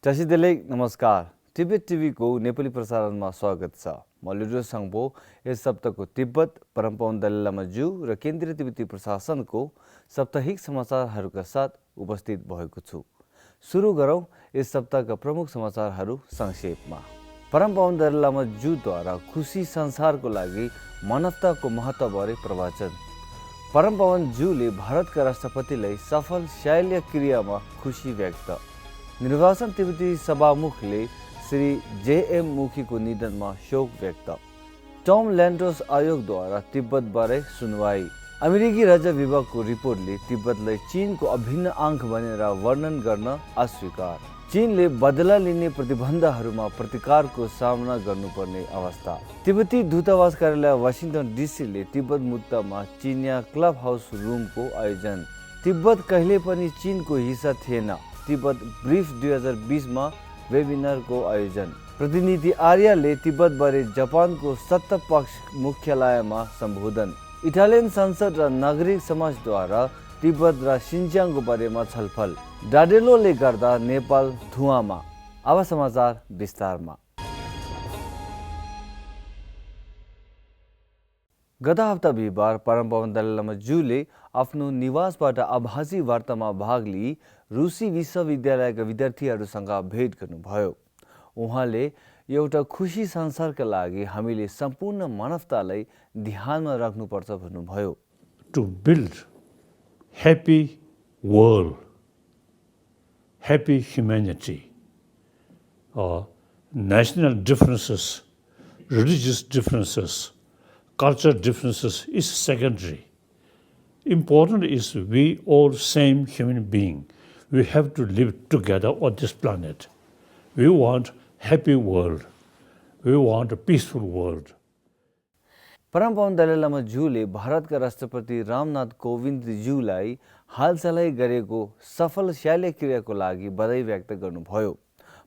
चासिदेले नमस्कार। तिब्बत टिभीको नेपाली प्रसारणमा स्वागत छ। म लुडो साङ्पो यस सप्ताहको तिब्बत परम्परा दलाईलामा जू र केन्द्रीय तिब्बती प्रशासनको साप्ताहिक समाचारहरूका साथ उपस्थित भएको छु। सुरु गरौँ यस सप्ताहका प्रमुख समाचारहरू संक्षेपमा। परम्परा दलाईलामा जूद्वारा खुशी संसारको लागि मानवताको महत्त्वबारे प्रवचन। परम्परा जूले भारतका राष्ट्रपतिलाई सफल शाल्य क्रियामा खुशी व्यक्त। निर्वाचन तिब्बती सभामुखले श्री जेएम मुखीको निधनमा शोक व्यक्त। टम ल्यान्डोस आयोगद्वारा तिब्बतबारे सुनवाई। अमेरिकी राज्य विभागको रिपोर्टले तिब्बतलाई चीनको अभिन्न अंग भनेर वर्णन गर्न अस्वीकार। चीनले बदला लिने प्रतिबन्धहरूमा प्रतिकारको सामना गर्नुपर्ने अवस्था। तिब्बती दूतावास कार्यालय वाशिंगटन डीसीले तिब्बत मुद्दामा चीनिया क्लब हाउस रुमको आयोजन। तिब्बत कहिले पनि चीनको हिस्सा थिएन। तिब्बत ब्रिफ 2020 मा वेबिनारको आयोजन। प्रतिनिधि आर्यले तिब्बतबारे जापानको सत्तापक्ष मुख्यालयमा सम्बोधन। इटालियन संसद र नागरिक समाजद्वारा तिब्बत र सिन्जियाङको बारेमा छलफल। डाडेलोले गर्दा नेपाल धुवामा। अब समाचार विस्तारमा। गत हप्ता बिहिबार परम्परा दलाईलामा जूले आफ्नो निवासबाट आभासी वार्तामा भाग लिई रुसी विश्वविद्यालयका विद्यार्थीहरूसँग भेट गर्नुभयो। उहाँले एउटा खुशी संसारका लागि हामीले सम्पूर्ण मानवतालाई ध्यानमा राख्नुपर्छ भन्नुभयो। To build happy world, happy humanity, national differences, religious differences, culture differences is secondary. Important is we all same human being. We have to live together on this planet. We want happy world. We want a peaceful world. परम्परा दलाईलामा जूले भारतका राष्ट्रपति रामनाथ कोविन्दज्यूलाई हालसालै गरेको सफल शाल्य क्रियाको लागि बधाई व्यक्त गर्नुभयो।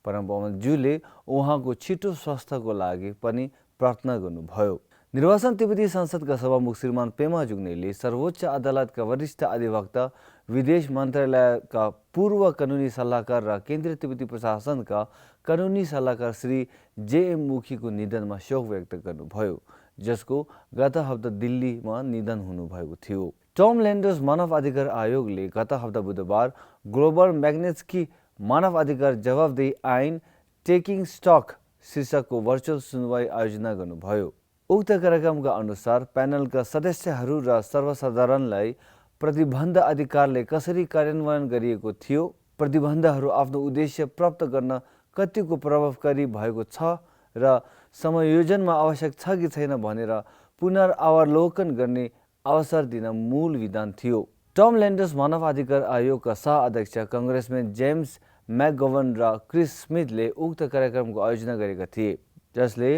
परम्परा जूले उहाँको छिटो स्वास्थ्यको लागि पनि प्रार्थना गर्नुभयो। निर्वाचन तिब्बती संसदका सभामुख श्रीमान पेमा जुग्नेले सर्वोच्च अदालतका वरिष्ठ अधिवक्ता, विदेश मन्त्रालयका पूर्व कानुनी सल्लाहकार र केन्द्रीय तिब्बती प्रशासनका कानुनी सल्लाहकार श्री जेएम मुखीको निधनमा शोक व्यक्त गर्नुभयो, जसको गत हप्ता दिल्लीमा निधन हुनुभएको थियो। टम ल्यान्डोस मानव अधिकार आयोगले गत हप्ता बुधबार ग्लोबल मैग्निट्स्की मानव अधिकार जवाबदेही ऐन टेकिङ स्टक शीर्षकको भर्चुअल सुनवाई आयोजना गर्नुभयो। उक्त कार्यक्रमका अनुसार प्यानलका सदस्यहरू र सर्वसाधारणलाई प्रतिबन्ध अधिकारले कसरी कार्यान्वयन गरिएको थियो, प्रतिबन्धहरू आफ्नो उद्देश्य प्राप्त गर्न कतिको प्रभावकारी भएको छ र समायोजनमा आवश्यक छ कि छैन भनेर पुनरावलोकन गर्ने अवसर दिन मूल विधान थियो। टम ल्यान्डोस मानव अधिकार आयोगका सह-अध्यक्ष काङ्ग्रेसम्यान जेम्स मैकगभन र क्रिस स्मिथले उक्त कार्यक्रमको आयोजना गरेका थिए, जसले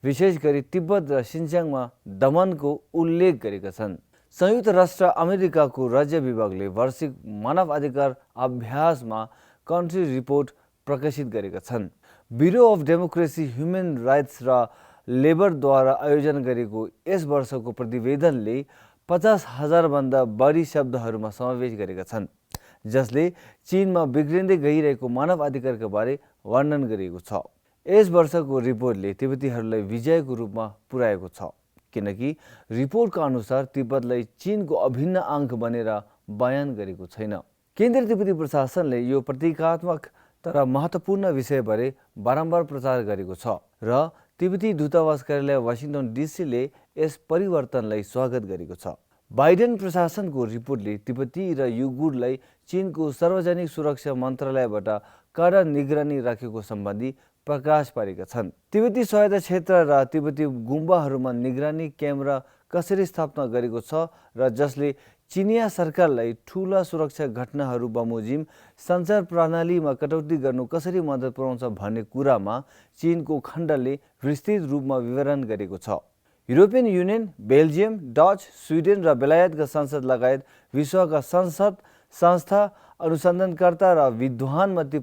विशेष गरी तिब्बत र सिन्जियाङमा दमनको उल्लेख गरेका छन्। संयुक्त राष्ट्र अमेरिकाको राज्य विभागले वार्षिक मानव अधिकार अभ्यासमा कन्ट्री रिपोर्ट प्रकाशित गरेका छन्। Bureau of democracy, human rights र लेबरद्वारा आयोजना गरेको यस वर्षको प्रतिवेदनले 50,000 भन्दा बढी शब्दहरूमा समावेश गरेका छन्, जसले चीनमा बिग्रिँदै गइरहेको मानव अधिकारका बारे वर्णन गरिएको छ। यस वर्षको रिपोर्टले तिब्बतीहरूलाई विजयको रूपमा पुर्याएको छ, किनकि रिपोर्टका अनुसार तिब्बतलाई चीनको अभिन्न अंग भनेर बयान गरेको छैन। केन्द्रीय तिब्बती प्रशासनले यो प्रतीकात्मक तर महत्त्वपूर्ण विषयबारे बारम्बार प्रचार गरेको छ र तिब्बती दूतावास कार्यालय वाशिंगटन डीसीले यस परिवर्तनलाई स्वागत गरेको छ। बाइडेन प्रशासनको रिपोर्टले तिब्बती र युगुरलाई चीनको सार्वजनिक सुरक्षा मन्त्रालयबाट कडा निगरानी राखेको सम्बन्धी प्रकाश पारेका छन्। तिब्बती सहायता क्षेत्र र तिब्बती गुम्बाहरूमा निगरानी क्यामेरा कसरी स्थापना गरेको छ र जसले चिनिया सरकारलाई ठूला सुरक्षा घटनाहरू बमोजिम सञ्चार प्रणालीमा कटौती गर्नु कसरी मद्दत पुर्याउँछ भन्ने कुरामा चीनको खण्डले विस्तृत रूपमा विवरण गरेको छ। European union, Belgium, Dutch, Sweden र बेलायतका संसद लगायत विश्वका संसद, संस्था, अनुसन्धानकर्ता र विद्वानमाथि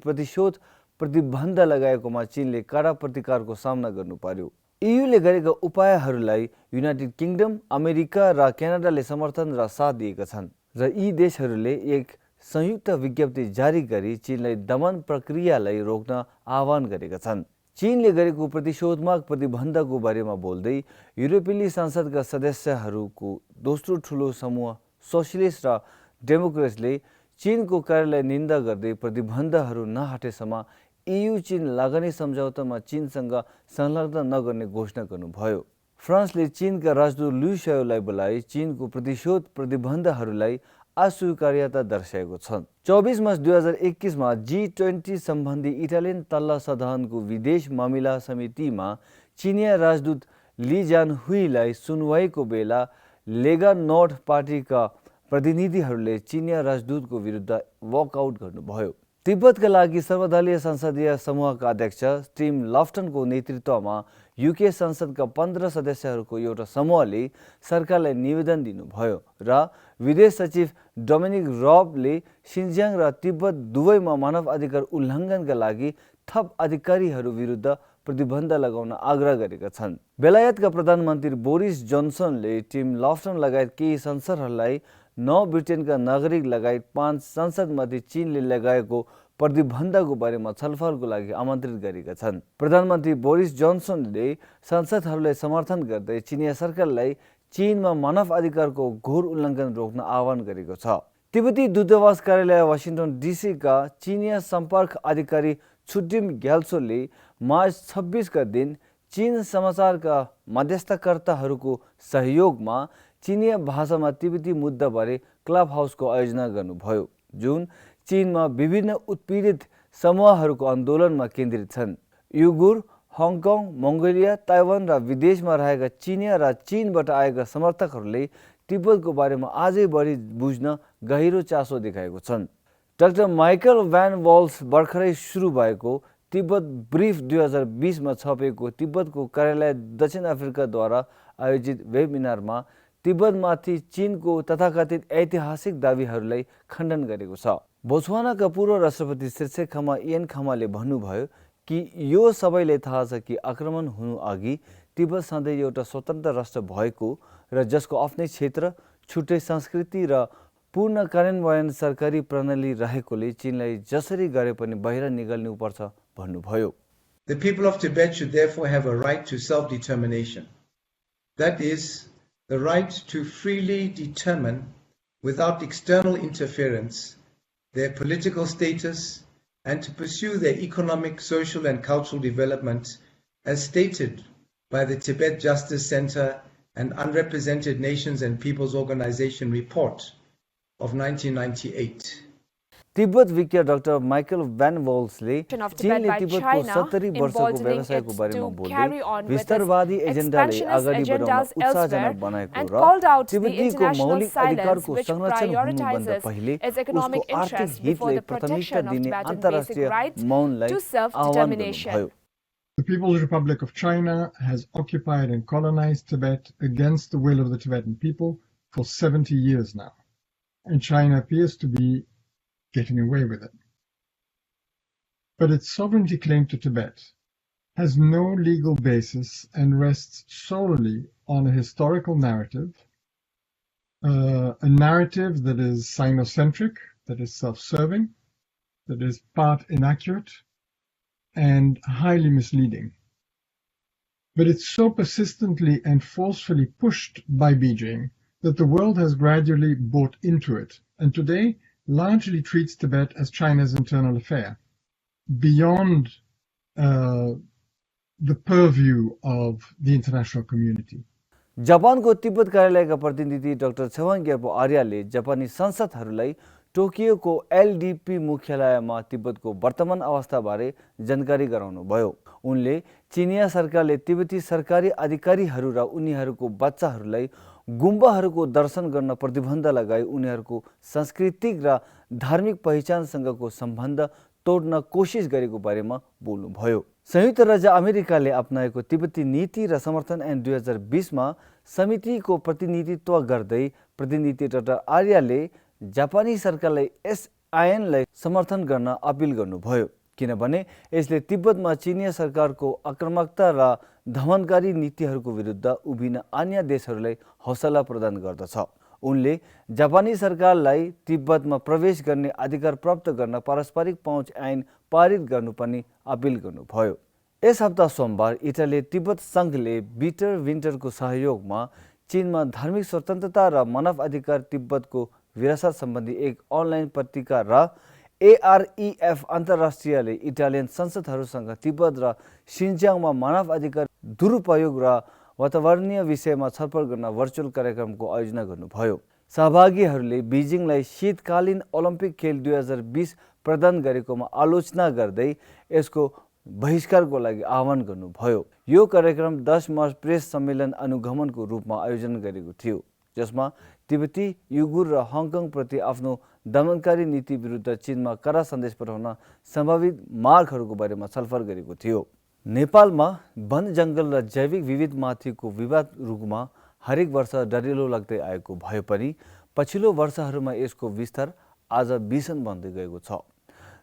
प्रतिबन्ध लगाएकोमा चीनले कडा प्रतिकारको सामना गर्नु पर्यो। ईयूले गरेका उपायहरूलाई युनाइटेड किङडम, अमेरिका र क्यानाडाले समर्थन र साथ दिएका छन् र यी देशहरूले एक संयुक्त विज्ञप्ति जारी गरी चीनलाई दमन प्रक्रियालाई रोक्न आह्वान गरेका छन्। चीनले गरेको प्रतिशोधात्मक प्रतिबन्धको बारेमा बोल्दै युरोपेली संसदका सदस्यहरूको दोस्रो ठूलो समूह सोशलिस्ट र डेमोक्रेट्सले चीनको कार्यलाई निन्दा गर्दै प्रतिबन्धहरू नहटेसम्म EU चीन लगानी सम्झौतामा चीनसँग संलग्न नगर्ने घोषणा गर्नुभयो। फ्रान्सले चीनका राजदूत लुई शाओलाई बोलाई चीनको प्रतिशोध प्रतिबन्धहरूलाई अस्वीकार्यता दर्शाएको छ। 24 मार्च 2021 मा G20 सम्बन्धी इटालियन तल्ला सदनको विदेश मामिला समितिमा चीनिया राजदूत ली जानहुईलाई सुनवाईको बेला लेगा नोर्थ पार्टीका प्रतिनिधिहरूले चीनिया राजदूतको विरुद्ध वकआउट गर्नुभयो। तिब्बतका लागि सर्वदलीय संसदीय समूहका अध्यक्ष टिम लफ्टनको नेतृत्वमा UK संसदका 15 सदस्यहरूको एउटा समूहले सरकारलाई निवेदन दिनुभयो र विदेश सचिव डोमिनिक रबले सिन्जियाङ र तिब्बत दुवैमा मानव अधिकार उल्लङ्घनका लागि थप अधिकारीहरू विरुद्ध प्रतिबन्ध लगाउन आग्रह गरेका छन्। बेलायतका प्रधानमन्त्री बोरिस जोन्सनले टिम लफ्टन लगायत केही संसदहरूलाई नौ ब्रिटेनका नागरिक लगायत 5 संसदमध्ये चीनले लगाएको प्रतिबन्धको बारेमा छलफलको लागि आमन्त्रित गरेका छन्। प्रधानमन्त्री बोरिस जोन्सनले संसदहरूलाई समर्थन गर्दै चिनिया सरकारलाई चीनमा मानव अधिकारको घोर उल्लङ्घन रोक्न आह्वान गरेको छ। तिब्बती दूतावास कार्यालय वाशिंटन DC का चीनिया सम्पर्क अधिकारी छुटिम ग्याल्सोले मार्च 26 का दिन चीन समाचारका मध्यस्थकर्ताहरूको सहयोगमा चीनिया भाषामा तिब्बती मुद्दाबारे क्लब हाउसको आयोजना गर्नुभयो, जुन चीनमा विभिन्न उत्पीडित समूहहरूको आन्दोलनमा केन्द्रित छन्। युगुर, हङकङ, मङ्गोलिया, ताइवान र विदेशमा रहेका चीनिया र चीनबाट आएका समर्थकहरूले तिब्बतको बारेमा अझै बढी बुझ्न गहिरो चासो देखाएको छन्। डाक्टर माइकल भ्यान वल्स भर्खरै सुरु भएको तिब्बत ब्रिफ 2020 मा छपेको तिब्बतको कार्यालय दक्षिण अफ्रिकाद्वारा आयोजित वेबिनारमा तिब्बतमाथि चीनको तथाकथित ऐतिहासिक दावीहरूलाई खण्डन गरेको छ। बोत्सवानाका पूर्व राष्ट्रपति शीर्षक खमा इएन खमाले भन्नुभयो कि यो सबैले थाहा छ कि आक्रमण हुनु अघि तिब्बत सधैँ एउटा स्वतन्त्र राष्ट्र भएको र जसको आफ्नै क्षेत्र, छुट्टै संस्कृति र पूर्ण कार्यान्वयन सरकारी प्रणाली रहेकोले चीनलाई जसरी गरे पनि बाहिर निकाल्नुपर्छ भन्नुभयो। The people of Tibet should therefore have a right to self-determination. That is, the right to freely determine, without external interference, their political status and to pursue their economic, social and cultural development as stated by the Tibet Justice Center and Unrepresented Nations and Peoples Organization report of 1998. Tibet विज्ञ doctor Michael van वल्सले चीनले तिब्बतको 70 वर्षको व्यवसायको बारेमा बोल्दै विस्तारवादी एजेन्डाले अगाडि बढाउन उत्साहजनक बनाएको र तिब्बतीको मौलिक अधिकारको संरक्षण हुनुभन्दा पहिले उसको आर्थिक हितलाई प्राथमिकता दिने अन्तर्राष्ट्रिय मौनलाई आह्वान गर्नुभयो। The People's Republic of China has occupied and colonized Tibet against the will of the Tibetan people for 70 years now, and China appears to be getting away with it. But its sovereignty claim to Tibet has no legal basis and rests solely on a historical narrative, a narrative that is Sinocentric, that is self-serving, that is part inaccurate, and highly misleading. But it's so persistently and forcefully pushed by Beijing that the world has gradually bought into it, and today largely treats Tibet as China's internal affair, beyond the purview of the international community. जापानको तिब्बत कार्यालयका प्रतिनिधि doctor Chhewang Gyalpo आर्याले जापानी संसदहरूलाई टोकियोको LDP मुख्यालयमा तिब्बतको वर्तमान अवस्थाबारे जानकारी गराउनुभयो। उनले चिनिया सरकारले तिब्बती सरकारी अधिकारीहरू र उनीहरूको बच्चाहरूलाई गुम्बाहरूको दर्शन गर्न प्रतिबन्ध लगाई उनीहरूको सांस्कृतिक र धार्मिक पहिचानसँगको सम्बन्ध तोड्न कोसिस गरेको बारेमा बोल्नुभयो। संयुक्त राज्य अमेरिकाले अपनाएको तिब्बती नीति र समर्थन ऐन 2020 मा समितिको प्रतिनिधित्व गर्दै प्रतिनिधि डाक्टर आर्याले जापानी सरकारलाई यस ऐनलाई समर्थन गर्न अपील गर्नुभयो, किनभने यसले तिब्बतमा चिनिया सरकारको आक्रामकता र दमनकारी नीतिहरूको विरुद्ध उभिन अन्य देशहरूलाई हौसला प्रदान गर्दछ। उनले जापानी सरकारलाई तिब्बतमा प्रवेश गर्ने अधिकार प्राप्त गर्न पारस्परिक पहुँच ऐन पारित गर्नुपर्ने अपिल गर्नुभयो। यस हप्ता सोमबार इटाली तिब्बत संघले बिटर विन्टरको सहयोगमा चीनमा धार्मिक स्वतन्त्रता र मानव अधिकार तिब्बतको विरासत सम्बन्धी एक अनलाइन पत्रिका र AREF अन्तर्राष्ट्रियले इटालियन संसदहरूसँग तिब्बत र सिन्जियाङमा मानव अधिकार दुरुपयोग र वातावरणीय विषयमा छलफल गर्न भर्चुअल कार्यक्रमको आयोजना गर्नुभयो। सहभागीहरूले बीजिङलाई शीतकालीन ओलम्पिक खेल 2020 प्रदान गरेकोमा आलोचना गर्दै यसको बहिष्कारको लागि आह्वान गर्नुभयो। यो कार्यक्रम 10 मार्च प्रेस सम्मेलन अनुगमनको रूपमा आयोजना गरेको थियो, जसमा तिब्बती युगुर र हङकङ प्रति आफ्नो दमनकारी नीति विरुद्ध चीनमा कडा सन्देश पठाउन सम्भावित मार्गहरूको बारेमा छलफल गरेको थियो। नेपालमा वन जङ्गल र जैविक विविधतामाथिको विवाद रुखमा हरेक वर्ष डढेलो लाग्दै आएको भए पनि पछिल्लो वर्षहरूमा यसको विस्तार आज भीषण बन्दै गएको छ।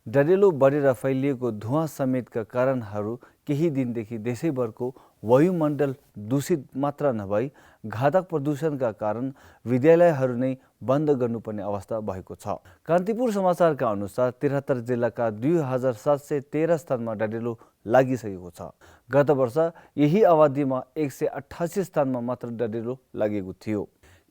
डढेलो बढेर फैलिएको धुवाँ समेतका कारणहरू केही दिनदेखि देशैभरको वायुमण्डल दूषित मात्र नभई घातक प्रदूषणका कारण विद्यालयहरू नै बन्द गर्नुपर्ने अवस्था भएको छ। कान्तिपुर समाचारका अनुसार 73 जिल्लाका 2713 स्थानमा डढेलो लागिसकेको छ। गत वर्ष यही अवधिमा 188 स्थानमा मात्र डढेलो लागेको थियो।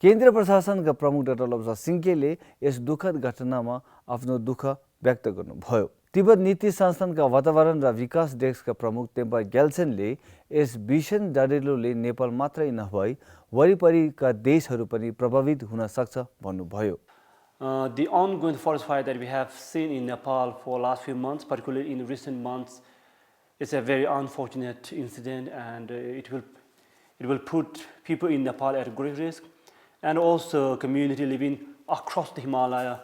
केन्द्रीय प्रशासनका प्रमुख डाक्टर लब्सा सिंहले यस दुःखद घटनामा आफ्नो दुःख व्यक्त गर्नुभयो। तिब्बत नीति संस्थानका वातावरण र विकास डेस्कका प्रमुख तेम्पा ग्याल्सेनले यस भीषण डढेलोले नेपाल मात्रै नभई वरिपरिका देशहरू पनि प्रभावित हुन सक्छ भन्नुभयो। The ongoing forest fire that we have seen in Nepal for last few months, particularly in recent months, is a very unfortunate incident, and it will put people in Nepal at great risk, and also community living across the Himalaya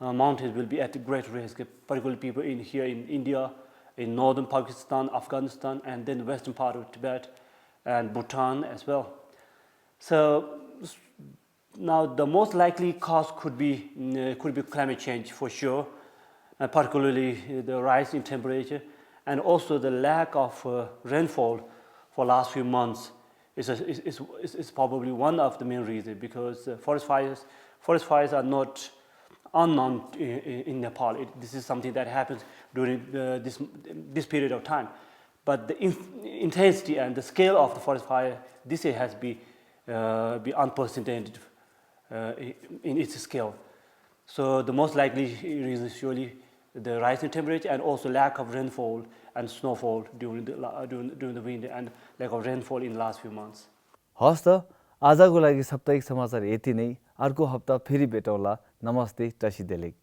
mountains will be at great risk, particularly people here in India, in northern Pakistan, Afghanistan, and then western part of Tibet and Bhutan as well. So now the most likely cause could be climate change for sure, particularly the rise in temperature, and also the lack of rainfall for last few months is probably one of the main reasons, because forest fires are not unknown in Nepal. This is something that happens during this period of time, but the intensity and the scale of the forest fire this year has been unprecedented in its scale. So the most likely reason is surely the rise in temperature and also lack of rainfall and snowfall during the winter, and lack of rainfall in the last few months. हस् त आजको लागि साप्ताहिक समाचार यति नै। अर्को हप्ता फेरि भेटौँला। नमस्ते, टसी देलेक।